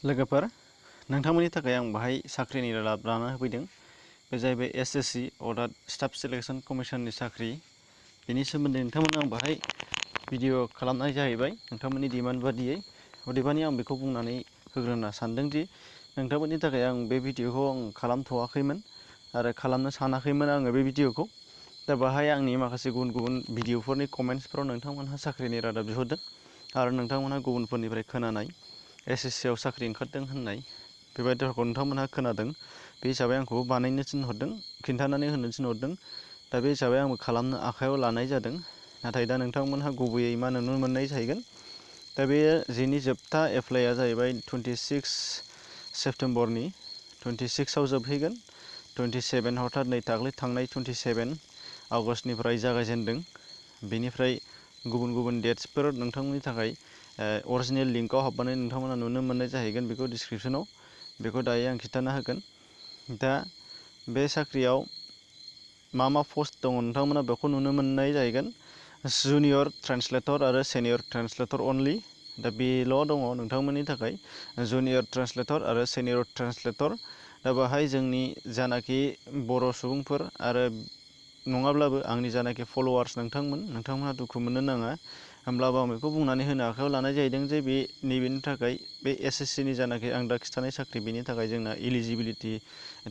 लोगोफोर नोंथांमोननि थाखाय आं बाहाय साख्रिनि रादाब लाना होफैदों। बे जाहैबाय एसएससि अर्थात स्टाफ सिलेक्शन कमिशननि साख्रि। बेनि सोमोन्दै नोंथांमोननो आं बाहाय भिडिअ खालामनाय जाहैबाय नोंथांमोननि डिमान्ड बादियै। अदेबानि आं बेखौ बुंनानै होग्रोना सानदों दि नोंथांमोननि थाखाय आं बे भिडिअखौ आं खालामथ'वाखैमोन आरो खालामनो सानाखैमोन आङो बे भिडिअखौ। दा बाहाय आंनि माखासे गुबुन गुबुन भिडिअफोरनि कमेन्ट्सफोराव नोंथांमोनहा साख्रिनि रादाब बिहरदों आरो नोंथांमोनहा गुबुनफोरनिफ्राय खोनानाय एसएससिआव साख्रि ओंखारदों होननाय बेबायदि रावखौ नोंथांमोनहा खोनादों। बे हिसाबै आंखौ बानायनो थिनहरदों, खिन्थानानै होनो थिनहरदों। दा बे हिसाबै आंबो खालामनो आखायाव लानाय जादों। नाथाय दा नोंथांमोनहा गुबैयै मा नुनो मोननाय जाहैगोन। दा बे जेनि जोबथा एप्लाइआ जाहैबाय 26 सेप्तेम्बरनि 26आव जोबहैगोन। 27 हरथात नै दाख्लै थांनाय 27 आगष्टनिफ्राय जागायजेनदों। बेनिफ्राय गुबुन गुबुन डेट्सफोर नोंथांमोननि थाखाय अरिजिनेल लिंकआव हाबनानै नोंथांमोना नुनो मोननाय जाहैगोन बेखौ डिसक्रिपसनाव। बेखौ दायो आं खिन्थाना होगोन। दा बे साख्रियाव मा मा पस्ट दङ नोंथांमोना बेखौ नुनो मोननाय जाहैगोन। जुनियर ट्रेन्सलेटर आरो सेनियर ट्रेन्सलेटर अनलि। दा बेल' दङ नोंथांमोननि थाखाय जुनियर ट्रेन्सलेटर आरो सेनियर ट्रेन्सलेटर। दा बाहाय जोंनि जानाखि बर' सुबुंफोर आरो नङाब्लाबो आंनि जानाखि फल'वार्स नोंथांमोनहा दुखु मोननो नाङा। होमब्लाबो आं बेखौ बुंनानै होनो आखायाव लानाय जाहैदों जे बे नैबेनि थाखाय बे एसएससिनि जानाखि आं दा खिथानाय साख्रि बेनि थाखाय जोंना इलिजिबिलिटि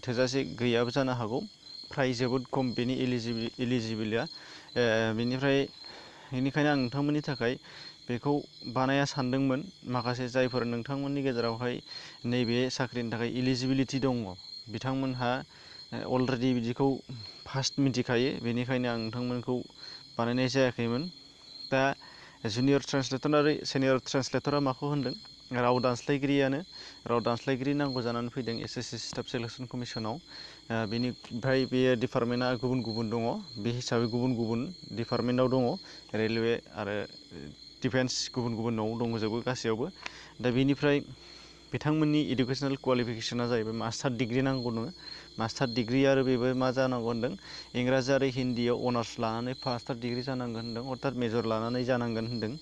थोजासे गैयाबो जानो हागौ। फ्राय जोबोद खम बेनि इलिजिबिलिटिया। बेनिखायनो आं नोंथांमोननि थाखाय बेखौ बानाया सानदोंमोन। माखासे जायफोर नोंथांमोननि गेजेरावहाय नैबे साख्रिनि थाखाय इलिजिबिलिटि दङ बिथांमोनहा अलरेडि बिदिखौ फार्स्ट मिथिखायो। बेनिखायनो आं नोंथांमोनखौ बानायनाय जायाखैमोन। दा जुनियर ट्रेन्सलेटर आरो सेनियर ट्रेन्सलेटरा माखौ होनदों? राव दानस्लायगिरियानो। राव दानस्लायगिरि नांगौ जानानै फैदों एसएससि स्टाफ सिलेक्शन कमिसनाव। बेनिफ्राय बेयो डिपार्टमेन्टआ गुबुन गुबुन दङ। बे हिसाबै गुबुन गुबुन डिपार्टमेन्टआव दङ। रेलवे आरो डिफेन्स गुबुन गुबुनाव दंजोबो गासैयावबो। दा बेनिफ्राय बिथांमोननि इडुकेसनेल क्वालिफिकेसना जाहैबाय मास्टार डिग्रि नांगौनो। मास्टार डिग्रि आरो बेबो मा जानांगौ होनदों? इंराजि आरो हिन्दीआव अनार्स लानानै मास्टार डिग्रि जानांगोन होनदों। अर्थात मेजर लानानै जानांगोन होनदों।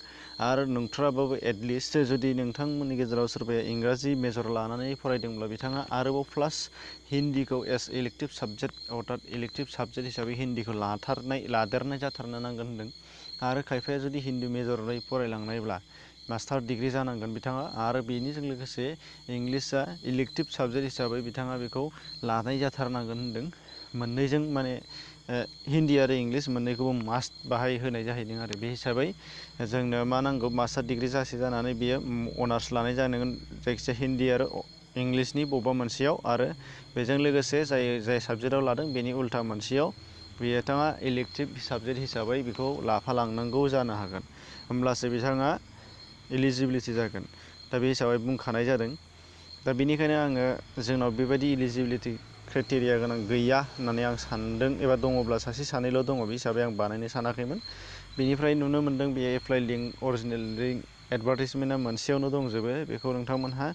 आरो नोंथाराबाबो एटलिस्ट जुदि नोंथांमोननि गेजेराव सोरबाया इंराजि मेजर लानानै फरायदोंब्ला बिथाङा आरोबाव प्लास हिन्दीखौ एस इलेक्टिभ साबजेक्ट अर्थात इलेक्टिभ साबजेक्ट हिसाबै हिन्दीखौ लादेरनाय जाथारनो नांगोन होनदों। आरो खायफाया जुदि हिन्दी मेजरै फरायलांनायब्ला मास्टार डिग्रि जानांगोन बिथाङा। आरो बेनिजों लोगोसे इंलिसआ इलेक्टिभ साबजेक्ट हिसाबै बिथाङा बेखौ लानाय जाथारनांगोन होनदों। मोननैजों माने हिन्दी आरो इंलिस मोननैखौबो मास्ट बाहाय होनाय जाहैदों आरो। बे हिसाबै जोंनो मा नांगौ? मास्टार डिग्रि जासे जानानै बियो अनार्स लानाय जानांगोन जायखिजाया हिन्दी आरो इंलिसनि बबेबा मोनसेयाव। आरो बेजों लोगोसे जाय साबजेक्टआव लादों बेनि उल्था मोनसेयाव बिथाङा इलेक्टिभ साबजेक्ट हिसाबै बेखौ लाफालांनांगौ जानो हागोन। होमब्लासो बिथाङा इलिजिबिलिटि जागोन। दा बे हिसाबै बुंखानाय जादों। दा बेनिखायनो आङो जोंनाव बेबायदि इलिजिबिलिटि क्राइटेरिया गोनां गैया होननानै आं सानदों। एबा दङब्ला सासे सानैल' दङ। बे हिसाबै आं बानायनो सानाखैमोन। बेनिफ्राय नुनो मोनदों बे एप्लाइ लिंक अरिजिनेल लिंक एडभार्टाइजमेन्टआ मोनसेयावनो दंजोबो। बेखौ नोंथांमोनहा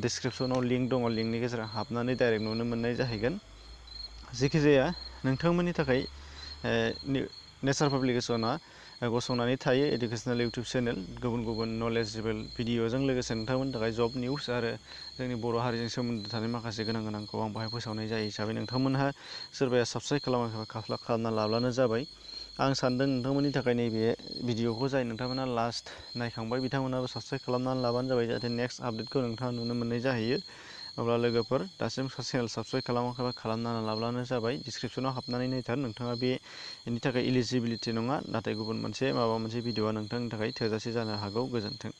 डिसक्रिपसनाव लिंक दङ। लिंकनि गेजेराव हाबनानै डाइरेक्ट नुनो मोननाय जाहैगोन। जेखिजाया नोंथांमोननि थाखाय नेचार पाब्लिकेसना गसंनानै थायो इडुकेसनेल इउटुब चेनेल। गुबुन गुबुन नलेजेबोल भिडिअजों लोगोसे नोंथांमोननि थाखाय जब निउस आरो जोंनि बर' हारिजों सोमोन्दो थानाय माखासे गोनांखौ आं बाहाय फोसावनाय जायो हिसाबै नोंथांमोनहा सोरबाया साबस्क्राइब खालामना लाब्लानो जाबाय। आं सानदों नोंथांमोननि थाखाय नैबे भिडिअखौ जाय नोंथांमोना लास्ट नायखांबाय बिथांमोनाबो साबस्क्राइब खालामनानै लाबानो जाबाय जाहाथे नेक्स्ट आपडेटखौ नोंथाङा नुनो मोननाय जाहैयो। अब्ला लोगोफोर दासिम चेनेल साबस्क्राइब खालामाखैबा खालामनानै लाब्लानो जाबाय। डिसक्रिपसनाव हाबनानै नायथार। नोंथाङा बेनि थाखाय इलिजिबिलिटि नङा। नाथाय गुबुन माबा मोनसे भिडिअआ नोंथांनि थाखाय थोजासे जानो हागौ। गोजोन्थों।